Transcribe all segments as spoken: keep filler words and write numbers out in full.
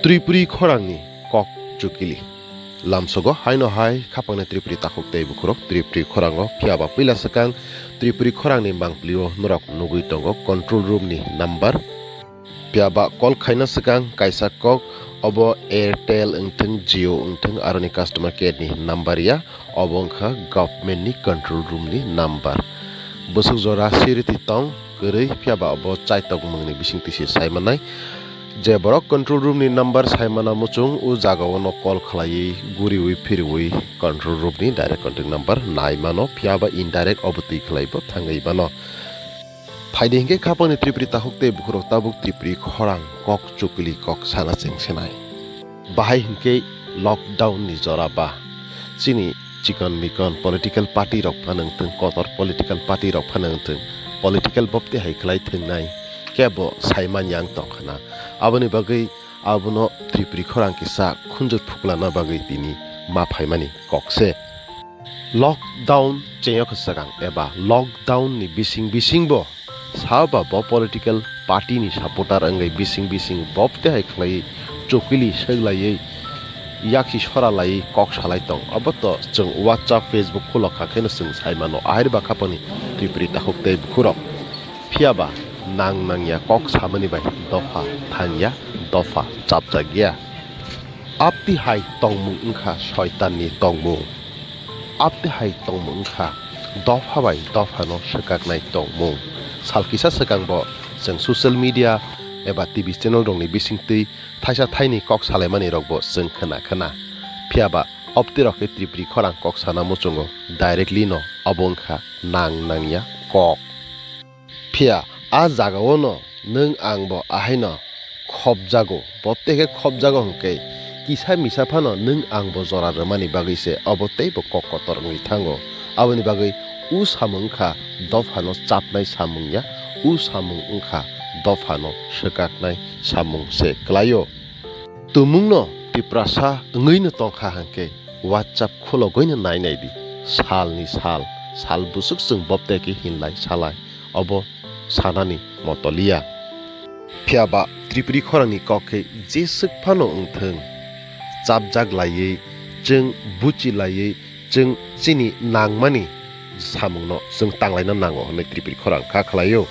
Tripuri khorangni kok chukili. Lamsogo haino hai khapangni Tripuri takhuk tei bukhurok Tripuri khorango, phiyaba puila swkang Tripuri khorangni mangpilio norok nugwi tongo control room ni number. Phiyaba call khaina swkang kaisa kok, obo Airtel wngthwng, Jio wngthwng, aroni customer care ni number ya, obo wngkha government ni control room ni number. Bwswk jora siriti tong kwrwi, phiyaba obo chaitok mungni bisingtwi se sai manai. Je borok control room ni number sai mana muchung, o jaga o no call khlaiwi, guriwi, phiriwi control room ni direct contact number nai mano, phiyaba indirect obo twi khlaibo thangwi mano. Phaidi hinkhe khapangni Tripuri takhuk tei bukhurok tabuk Tripuri khorang kok chukli kok sana chengsenai. Bahai hinkhe lockdown ni jora ba chini chikon mikon political party rok phano wngthwng, kotor political party rok phano wngthwng, political bopti hai khlai thwngnai kebo sai manya wng tongkhana. Aboni bagwi abono Tripuri khorang kisa khunju phuklana bagwi tini ma phaimani kok se. Lockdown chengyo khe swkang eba lockdown ni bising bising bo saba bo political party ni supporter wngwi bising bising bopte hai khlai chukili swglaiwi yaksi sora laiwi kok salai tong. Obo to chwng WhatsApp, Facebook khulok kha kheno chwng sai mano. Ahai ba khapangni Tripuri takhuk tei bukhurok. Phiyaba nang nangya kok samani bai dopha thangya, dopha chapjakya. Abti hai tongmung wngkha soitanni tongmung. Abti hai tongmung wngkha dopha bai dophano swkaknai tongmung. Sal kisa swkangbo chwng social media eba T V channel rokni bisingtwi thaisa thaini kok salaimani rokbo chwng khna khna. Phiyaba obtirok khe Tripuri khorang kok sana muchungo directly no obo wngkha nang nangya kok. Phiya a jagao no nwng ang bo ahaino khopjago, bo tei khe khopjago hwnkhe kisa misa phano nwng ang bo jora rwmani bagwi se obo teibo kok kotor wngwi thango. Aboni bagwi o samung wngkha dophano chapnai samung ya, o samung wngkha dophano swkaknai samung se kwlaio. Tumungno Tiprasa wngwino tongkha hwnkhe WhatsApp khulogwino nai nai di. Salni sal, sal bwswk chwng bopte khe hinlai salai, obo sanani motoliya. Phiyaba Tripuri khorangni kok khe jeswk phano wngthwng, chapjak laiwi, chwng buchi laiwi, chwng chini nangmani samungno chwng tanglaina nango hwnwi Tripuri khorang kha khlaio.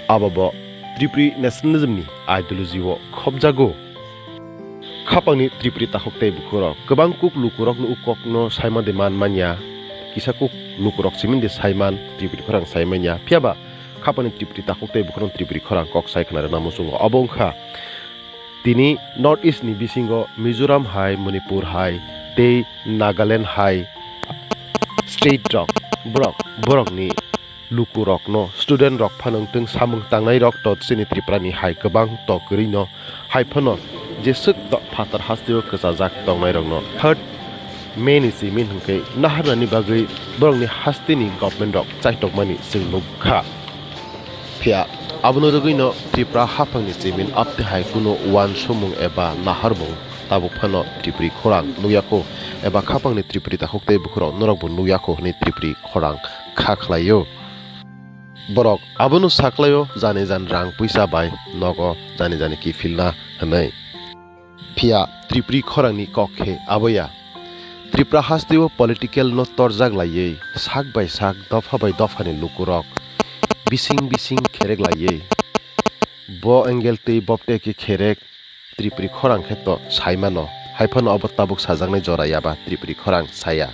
Abo bo Tripuri nationalism ni ideology o khopjago. Khapangni Tripuri takhuk tei bukhurok kwbang kuk lukurokno o kokno saimande man manya, kisa kuk lukurok siminde saiman Tripuri khorang saimanya. Phiyaba khapangni Tripuri takhuk tei bukhurok Tripuri khorang kok sai khna rwna muchungo. Obo wngkha tini North East ni bisingo Mizoram hai, Manipur hai tei Nagaland hai state rok borok, borokni lukurokno, student rok phano wngtwng samung tangnai rok to chini Tripura ni hai kwbang to kwrwi no, hai phano jeswk to phatar hasteo kwchajak tongnai rokno third May ni simi hwnkhe naharnani bagwi borokni hasteni government rok chaitokmani chwng nukha. Phiya abono rwgwino Tripura haphangni chimin apte hai kunu uansukmung eba naharmung tabuk phano Tripuri khorang nukyakho eba khapangni Tripuri takhuk tei bukhurok norokbo nukyakho hwnwi Tripuri khorang kha khlaio. Borok abono saklaio jani jani rang puisa bai nogo jani jani kiphilna hwnwi. Phiya Tripuri khorangni kok khe aboya. Tripura hasteo political no torjak laiwi sak bai sak dopha bai dophani lukurok bising bising kherek laiwi bo angle tei bopte khe kherek Tripuri khorang khe to sai mano, hai phano obo tabuk sajaknai jora yaba Tripuri khorang saya.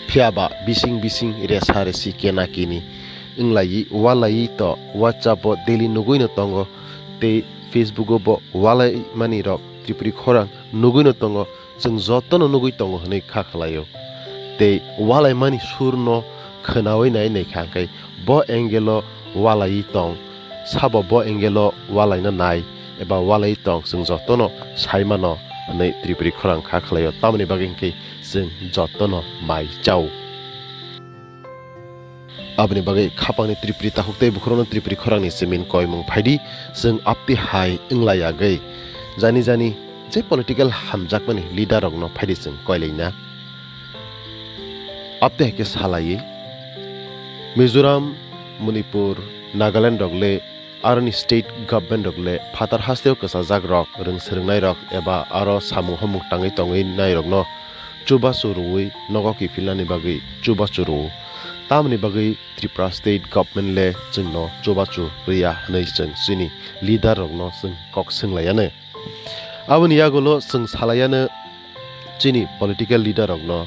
Phiya ba bising bising resa resi kena keni wnglaiwi walaiwi to WhatsApp o daily nugwi no tongo tei Facebook o bo walai mani rok Tripuri khorang nugwi no tongo, chwng joto no nugwi tongo hwnwi kha khlaio. Tei walai mani sur no khwnawi nai nai kha hwnkhe bo angle o walaiwi tong, sabo bo angle o walaina nai eba walaiwi tong, chwng jotono sai mano hwnwi Tripuri khorang kha khlaio, tamoni bagwi hwnkhe chwng jotono mai chao. Aboni bagwi khapangni Tripuri takhuk tei bukhurokno Tripuri khorangni chimin koimung phaidi, chwng apti hai wngla yagwi jani jani je political hamjakmani leader rokno phaidi chwng koilaina. Apte hai khe salaiwi Mizoram, Manipur, Nagaland rok le Aroni state government rok le phatar hasteo kwchajak rok, rwng swrwngnairok eba aro samung homung tangwi tongwi nairokno chubachu rwui nogo kiphilnani bagwi chubachu rwo. Tamoni bagwi Tripura state government le chwngno chubachu rwya hwnwi chwng chini leader rokno chwng kok swnglaiyano. Aboni yagulo chwng salaiyano chini political leader rokno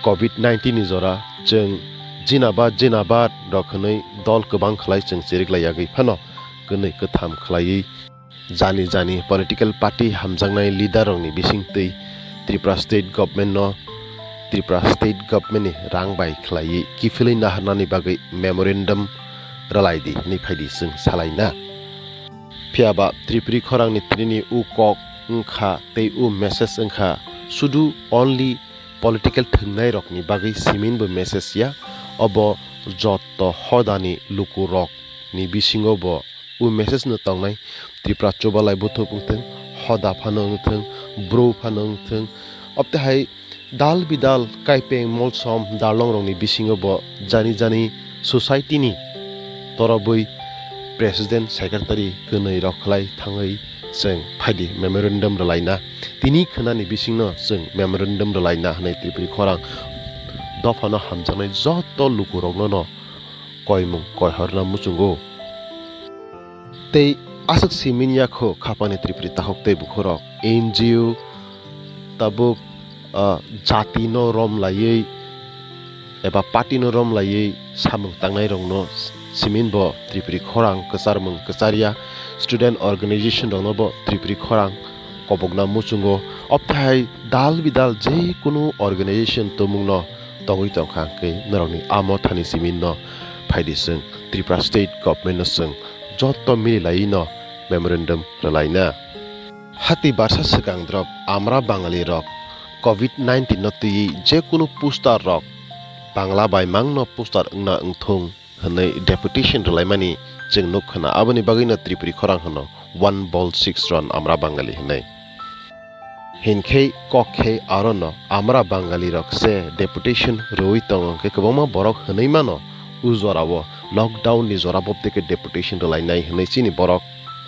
covid nineteen ni jora chwng jinabad jinabad rok hwnwi dol kwbang khlai chwng chiriklai yagwi phano kwnwi kwtham khlaiwi jani jani political party hamjaknai leader rokni bisingtwi Tripura state government no Tripura state government ni rang bai khlaiwi kiphilwi naharnani bagwi memorandum rwlaidi hwnwi phaidi chwng salaina. Phiya ba Tripuri khorangni tinini u kok wngkha tei u message wngkha sudu only political thwngnairokni bagwi simin bo message ya, obo joto hodani lukurokni bisingo bo u message no tongnai. Tripura chubalai buthuk wngthwng, hoda phano wngthwng, bru phano wngthwng, obtwi hai dal bidal kaipeng molsom dalong rokni bisingo bo jani jani society ni torobwi president secretary kwnwi rok khlai thangwi chwng phaidi memorandum rwlaina. Tini khwnani bisingno chwng memorandum rwlaina hwnwi Tripuri khorang dophano hamjaknai joto lukurokno no koimung koihorna muchungo. Tei aswk simin yakho khapani Tripuri takhuk tei bukhurok N G O tabuk, ah, jati no rom laiwi eba party no rom laiwi samung tangnai rokno simin bo Tripuri khorang kwcharmung kwcharya student organization rokno bo Tripuri khorang kobokna muchungo. Obthai dal bidal je kunu organization tumungno tongwi tongkha hwnkhe norokni amo thani simin no phaidi chwng Tripura state government no chwng joto mililaiwi no memorandum rwlaina. Hati barsa swkang drop Amra Bangali rok covid nineteen no twiwi je kunu poster rok Bangla bai mangno poster wngna wngthung hwnwi deputation rwlaimani chwng nuk khna. Aboni bagwino Tripuri khorang hwno one ball six run Amra Bangali hwnwi. Hinkhe kok khe arono Amra Bangali rok se deputation rwui tongo, hwnkhe kwbangma borok hwnwi mano u jorao lockdown ni jora bobtike deputation rwlainai hwnwi chini borok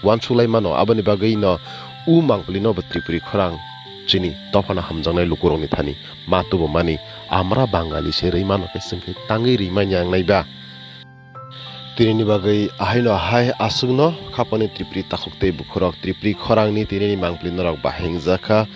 uansuk lai mano. Aboni bagwino u mangpili no bo Tripuri khorang chini dophano hamjaknai lukurokni thani ma tubumani Amra Bangali se rwi mano khe chwng khe tangwi rwi manya wngnai ba. Tinini bagwi ahaino hai aswkno khapani Tripuri takhuk tei bukhurok Tripuri khorangni tinini mangpili norok bahai wngjakha.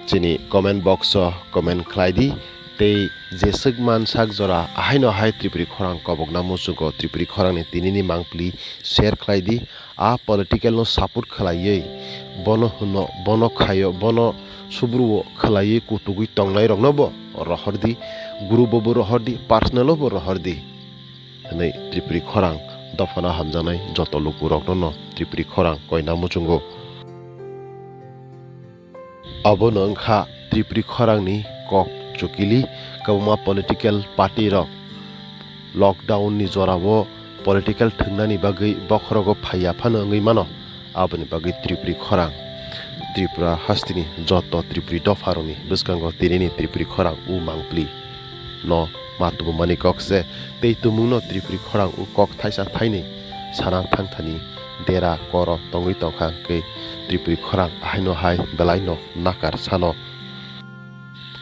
Chini comment box o comment khlai di tei jeswk man sak jora ahaino hai Tripuri khorang kobokna muchungo Tripuri khorangni tinini mangpili share khlai di. A political no support khlaiwi bono hwno, bono khaio, bono subruo khlaiwi kutugwi tongnai rokno bo rohor di, group o bo rohor di, personal o bo rohor di. Hwnwi Tripuri khorang dophano hamjaknai joto lukurokno no Tripuri khorang koina muchungo. Abono wngkha Tripuri khorangni kok chukili. Kwbangma political party rok lockdown ni jorao political thwngnani bagwi bokhorogo phaiya phano wngwi mano. Aboni bagwi Tripuri khorang Tripura hasteni joto Tripuri dopharokni bwskango tinini Tripuri khorang u mangpili no ma tubumani kok se tei tumungno Tripuri khorang u kok thaisa thainwi sana thangthani dera koro tongwi tongkha hwnkhe Tripuri khorang ahaino hai belaino nakar sano.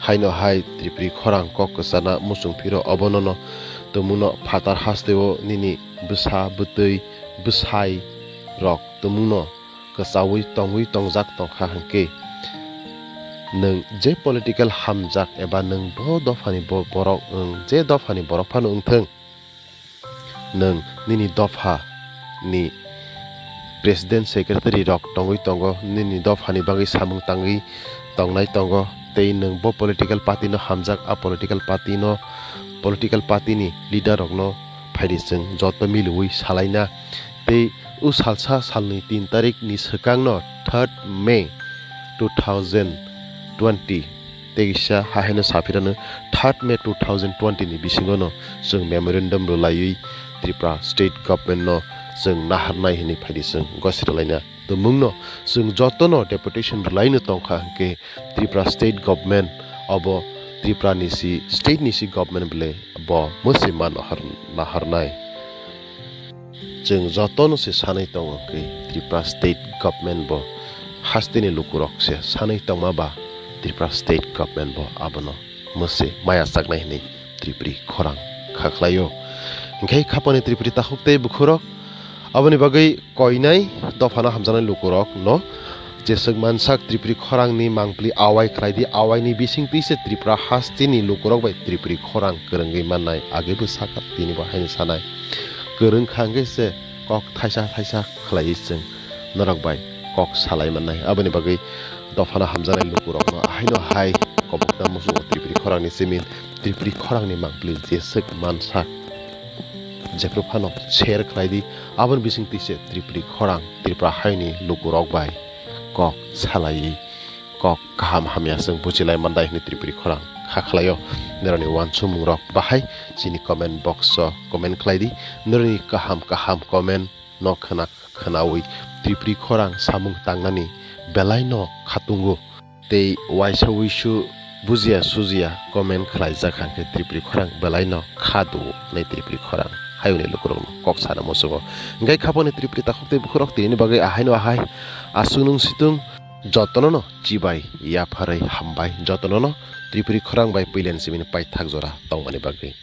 Haino hai Tripuri khorang kok kwchana muchung phiro obonono tumungno phatar hasteo nini bwsa bwtwi bwsai rok tumungno kwchaui tongwi tongjak tongkha hwnkhe, nwng je political hamjak eba nwng bo dophani bo-, borok wng, je dophani borok phano wngthwng, nwng nini dopha ni president secretary rok tongwi tongo, nini dophani bagwi samung tangwi tongnai tongo, tei nwng bo political party no hamjak, a political party no, political party ni leader rok no phaidi chwng joto miliui salaina. Tei o salsa salni tin tarik ni swkang no third May two thousand twenty tei kisa hahaino saphirano third May two thousand twenty ni bisingo no chwng memorandum rwlaiwi Tripura state government no chwng naharnai hwnwi phaidi chwng gosiralaina. Tumungno chwng jotono deputation rwlaino tongkha hwnkhe Tripura state government obo Tripura ni si state ni si government bwle bo mwswi ma nahar-, naharnai. Chwng jotono se sanwi tongo khe Tripura state government bo hasteni lukurok se sanwi tongma ba Tripura state government bo abono mwse maya chaknai hwnwi Tripuri khorang kha khlaio. Hinkhe khapani Tripuri takhuk tei bukhurok aboni bagwi koinai dophano hamjaknai lukurokno jeswk mansak Tripuri khorangni mangpili awai khlaidi, awaini bisingtwi se Tripura hasteni lukurok bai Tripuri khorang kwrwngwi mannai. Agaibo sakha, tinibo haino sanai, kwrwng kha hwnkhe se kok thaisa thaisa khlaiwi chwng norok bai kok salai mannai. Aboni bagwi dophano hamjaknai lukurokno ahaino hai kobokna muchungo Tripuri khorangni simi, Tripuri khorangni mangpili jeswk mansak jephru phano share khlaidi. Aboni bisingtwi se Tripuri khorang Tripura haini lukurok bai kok salaiwi kok kaham hamya chwng buchilai mandai hwnwi Tripuri khorang kha khlaio. Norokni uansukmungrok bahai chini comment box o comment khlaidi. Norokni kaham kaham comment no khna khnaui Tripuri khorang samung tangnani belai no khatungo. Tei waisa wuisu bujiya sujiya comment khlaijak hwnkhe Tripuri khorang belai no kha duo hwnwi Tripuri khorang hayungni lukurokno kok sana muchungo. Hinkhe khaponi Tripuri takhuk tei bukhurok tinini bagwi ahaino ahai aswk nung situng jotono no chibai yapharwi hambai jotono no Tripuri khorang bai puilen simini paithak jora tongmani bagwi.